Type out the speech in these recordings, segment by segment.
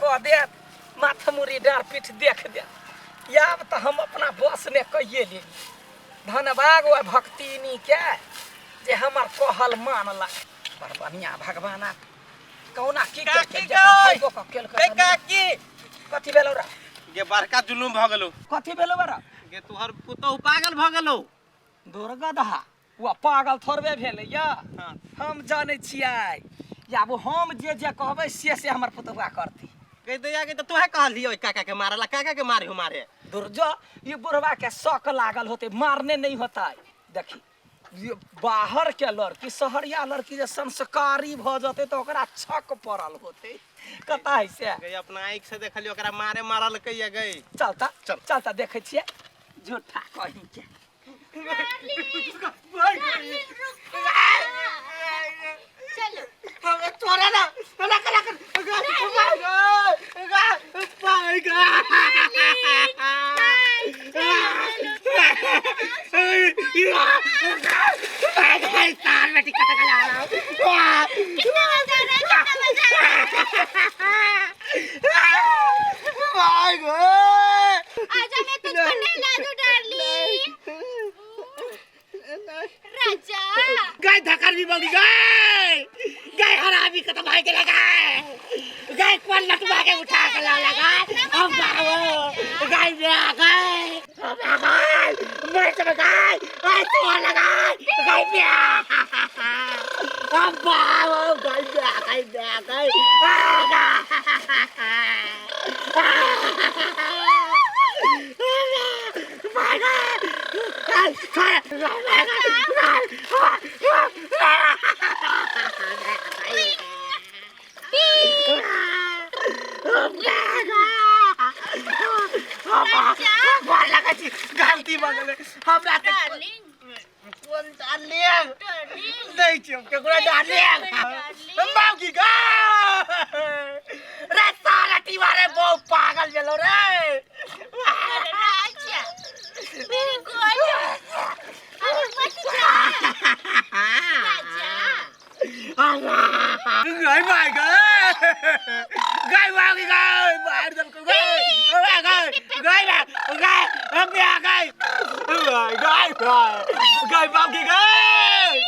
कऽ देत, माथ मुड़ी डाँड़ पीठ देख देत। आब तऽ हम अपना बस ने कहिए लेली। धन्यवाद ओहि भक्तिनी के जे हमर कहल मानलक। बड़ बढ़िया भगवान आ कहुना की काकी केलकै, गै! भाइगो कऽ केलकै। गै काकी। कथी भेलौ रे? गे बड़का जुलुम भऽ गेलौ। कथी भेलौ रे? गे तोहर पुतहु पागल भऽ गेलौ। दुर्गधा ओ पागल थोड़बे भेलै या। हाँ। हम जानै छियै, आब हम जे जे कहबै से से हमर पुतहुआ करतै। गै दैया गे, तऽ तोहे कहलियै ओहि काका के मारला, काका के मारे हो मारे। दुर्जो, ई बुढ़वा के शक लागल होतै, मारने नहीं होतै। देखी, ये बाहर के लड़की, शहरिया लड़की जे संस्कारी भऽ जेतै तऽ ओकरा छक पड़ल होतै। कतऽ है से? गै अपना आँखि से देखलियै ओकरा मारे मारलकै या गै। चल तऽ। चल। चल तऽ देखै छियै झूठा कहीं के। चलो। तोरा ना रख रख। कितना मजा आ रहा है, कितना मजा आ रहा है। आजा, मैं तुझको नहला दूं डार्लिंग। राजा। गाय धकर भी बगी गाय, गाय हरामी खत्म भाई के लगा गाय, कौन लटवा के उठा के ला लगा। हम बाबू गाय में आ गए, हम आ गए, मैं तो गाय गाय तो लगा गाय में आ। हम बाबू गाय में आ गए, में आ गए, आ गए। गलती भऽ गेलै हमरा तऽ। डार्लिंग। कोन डार्लिंग? डार्लिंग। दै छियौ केकरो डार्लिंग? डार्लिंग। बाबू गे रे, सारा टीवा रे, बहु पागल भेलौ रे। राजा मेरे गोल, अरे मत जा राजा। गाय माय गाय गाय माय गाय मार देलको गाय गाय गाय गाय गाय हम भी आ गाय गाय गाय गाय गाय बाप की गाय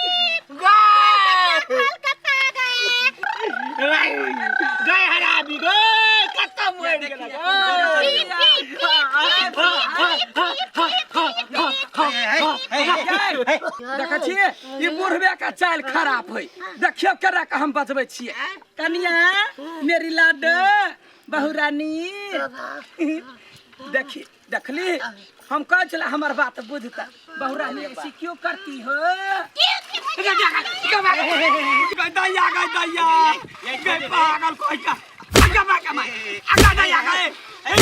गाय। कलकत्ता गए। गाय गाय हरामी गाय कत्ता मर गेल। पी पी पी देखै छियै, ई बुढ़बे के चालि खराब है। देखियौ केना के हम बजबै छियै। कनिया मेरी लाड बहुरानी, देखी देखली, हम कहै छलै हमर बात बुझता। बहुरानी ऐसी क्यों करती हो? गै दैया, गै दैया, गै पागल कोई का। आगा बागा मार, आगा दैया गै,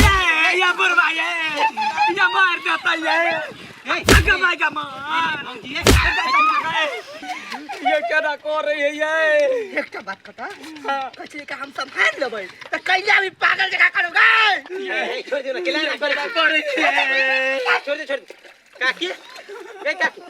ये ये बुढ़वा ये ये मार देता ये। आगा बागा मार, आगा दैया गै, ये केना कर रही है ये? एकटा बात कता कहै छलै कि हम सम्हारि लेबै, तऽ कैला भी पागल जकाँ करू गै? छोड़ दे ना, केला ना कर रही है। छोड़ दे, छोड़ दे काकी, गै काकी।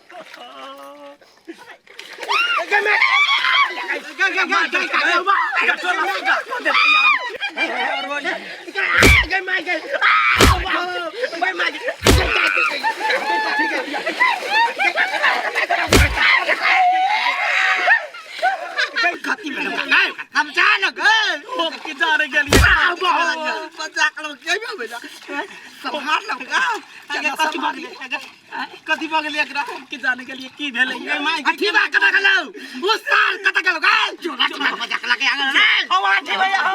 हम जान गए। हम की जाने के लिए सम्हार लो। कथी भऽ गेलै एकरा? हम की जाने के लिए की भेलै? अथी बा कता गेलौ ओ साल, कता गेलौ गै? जोरा जोरा मजाक लगे आ गेल रे। हम आठी भैया हो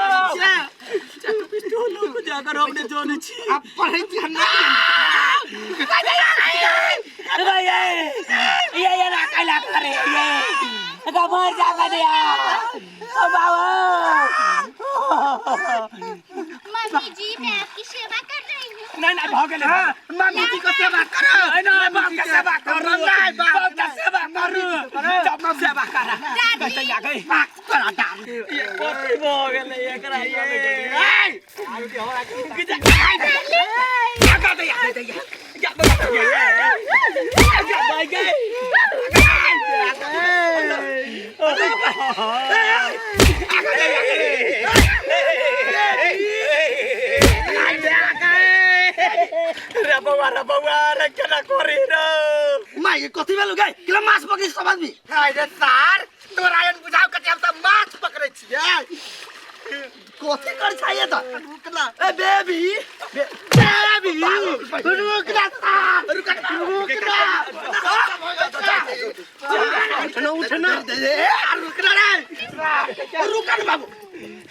पिस्तौल लोग जाकर हमने जोने छी। अब पढ़ै छी हम ना। ये ये ना कैला करे ये गमर जा बनिया बाबा। मम्मी जी, मैं आपकी सेवा कर रही हूँ। नहीं नहीं, भऽ गेलै। मम्मी जी को सेवा करो। नहीं नहीं, बाप के सेवा करू, नहीं, बाप के सेवा करू, जब सेवा करा गई गई। बात करा डाल। ये कथी भऽ गेलै एकरा ये? आगा दैया, दैया या बाबा गई। बौआ रे बौआ रे केना करी रे माय कथी भेल गई केला माछ पकड़ी सब आदमी हाय रे सार तोरा एहन बुझाउ कथी हम सब माछ पकड़ै छियै कथी कर छाइए त रुकना ए बेबी बेबी रुकना सार रुकना रुकना उठना उठना ए रुकना रे रुकन बाबू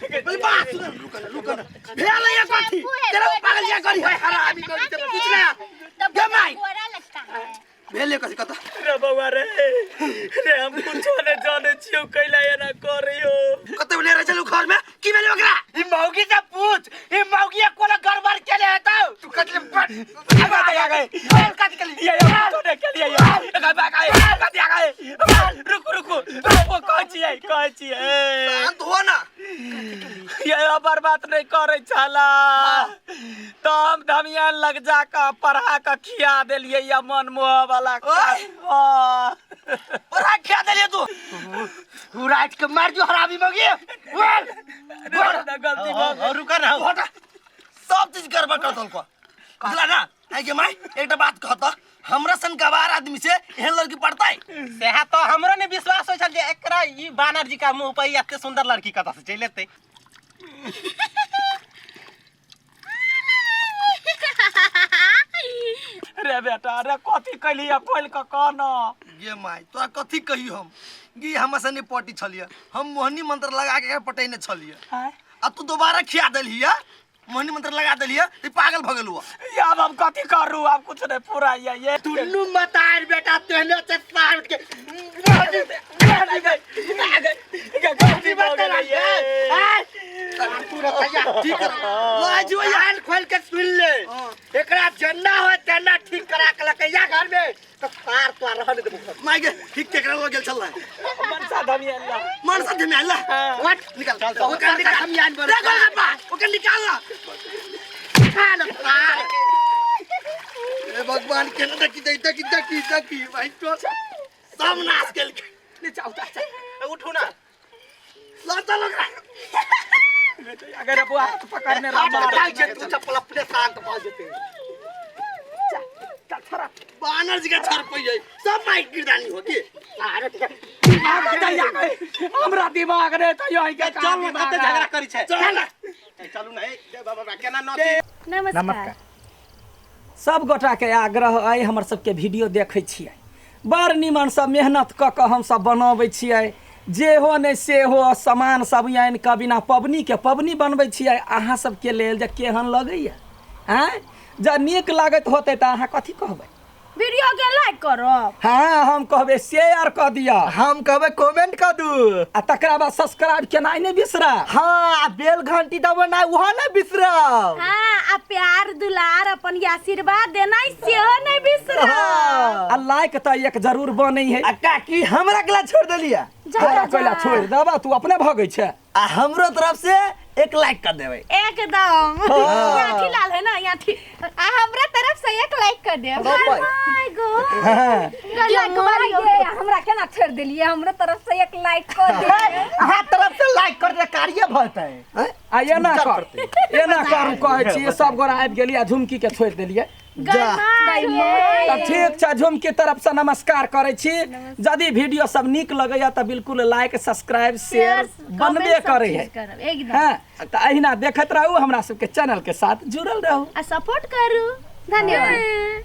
बे बात सुन रुकन रुकन भेल ये कथी तेरा पागल या करी ओए हरामी को तो पूछना तो गे माई। गोरा लगता है भेल ये कथी कथा रे बौआ रे रे हम कुछो नहीं जाने छियो कैला एना करियो कते बने रहे छलू घर में की भेल ओकरा ई मौगी से पूछ ई मौगी कोनो गड़बड़ केले हेतौ तू कतले बट आगा आगा गए बोल कथी केली ये ये कुछो नहीं केलिए ये आगा आगा आगा आगा रुकू रुकू वो कहै छियै कहै छियै शांत हो ना ये बर्बाद नहीं करे छला तो हम धमियान लग जा के पढ़ा के खिया देलिए या मन मोह वाला ओए! पढ़ा खिया देलिए तू तू रात के मार जो हरामी मौगी बोल गलती भऽ गेल। रुका ना हटा सब चीज गड़बड़ कर देलको बुझला ना आई के माई एकटा बात कहता हमरा सन गवार आदमी से एहन लड़की पड़तै सेहा तो हमरो ने विश्वास होइ छल जे एकरा ई बानर जी का मुंह पर ई एते सुंदर लड़की कतऽ से चलि एतै रे बेटा रे कथी कैली खोल के कह न गे माई तोरा कथी कही हम गी हमरा से नहीं पटी छलिए हम मोहनी मंत्र लगा के पटैने छलिए आ तू दोबारा खिया देलिए मोहनी मंत्र लगा देलिए ई पागल भ गेलु ये अब हम कथी करू अब कुछ नहीं पूरा ये ये दुनू मतार बेटा तेहने से सार के गलती भऽ गेलै ये। पूरा तैयार ठीक कर लाजो यार कान खोल के सुन ले एकरा जन्ना हो तेना ठीक करा के लकैया घर में तो सार तो रहने देबो घर माई गे ठीक केकरा लग गेल छल मनसा धमियान ला मनसा धमे आइल what निकाल चल, ओकर निकाल धमियान बोल। रे गोलगप्पा ओकर निकाल ना निकाल सार हे भगवान केना देखी देखी देखी देखी देखी भाई तो सब नाश केलकै नीचा उतर चल उठू ना ल चल ओकरा अगर अब हाथ पकड़ने रहा हट जाय छै तू चप्पल अपने शांत भऽ जेतै बानर जी के छर पई सब माइक गिरदानी हो की सार हमरा दिमाग रे तो यही के चल ना कते झगड़ा करी छै चल ए, चलू ना ए बाबा केना न नमस्कार सब गोटाके आग्रह अइ हमर सबके वीडियो देखै छियै बड़ निमनसँ मेहनत कऽ कऽ हमसब बनबै छियै जे हो नहि से हो सामान सब आनि कऽ बिना पबनीके पबनी बनबै छियै अहाँ सबके लेल जे केहन लगैया आँय जँ नीक लागैत होतै तऽ अहाँ कथी कहबै वीडियो के लाइक करब हँ हम कहबै शेयर कऽ दिअ हम कहबै कमेंट कऽ दू आ तकरा बाद सब्सक्राइब केनाइ नहि बिसरा हाँ आ बेल घंटी दबेनाइ ओहो नहि बिसरब हाँ आ प्यार दुलार अपन आशीर्वाद देना सेहो नहीं बिसरब हाँ। आ लाइक तऽ एक जरूर बनै है आ काकी हमरा केला छोड़ देलियै तोरा कोइला छोड़ि देबा तू अपने भगै छै आ हमरो तरफ से एक लाइक कर देबै एकदम यहाँ थी लाल है ना यहाँ थी आ हमरा तरफ से एक लाइक कर देब my God हाँ लाइक मारियो हमरा केना छोड़ देलिए हमरो तरफ से एक लाइक कर दे अहाँ तरफ से लाइक कर दे कार्य भतै आ एना कर एना करू कहै छियै सब गोरा आबि गेलियै आ झुमकी के छोड़ि देलियै तऽ ठीक छै झुमकी तरफसँ नमस्कार करै छी यदि वीडियो सब नीक लगैया तऽ बिल्कुल लाइक सब्सक्राइब शेयर बनबे करै है करब एकदम हँ तऽ अहिना देखैत रहू हमरा सबके चैनल के साथ जुड़ल रहू आ सपोर्ट करू धन्यवाद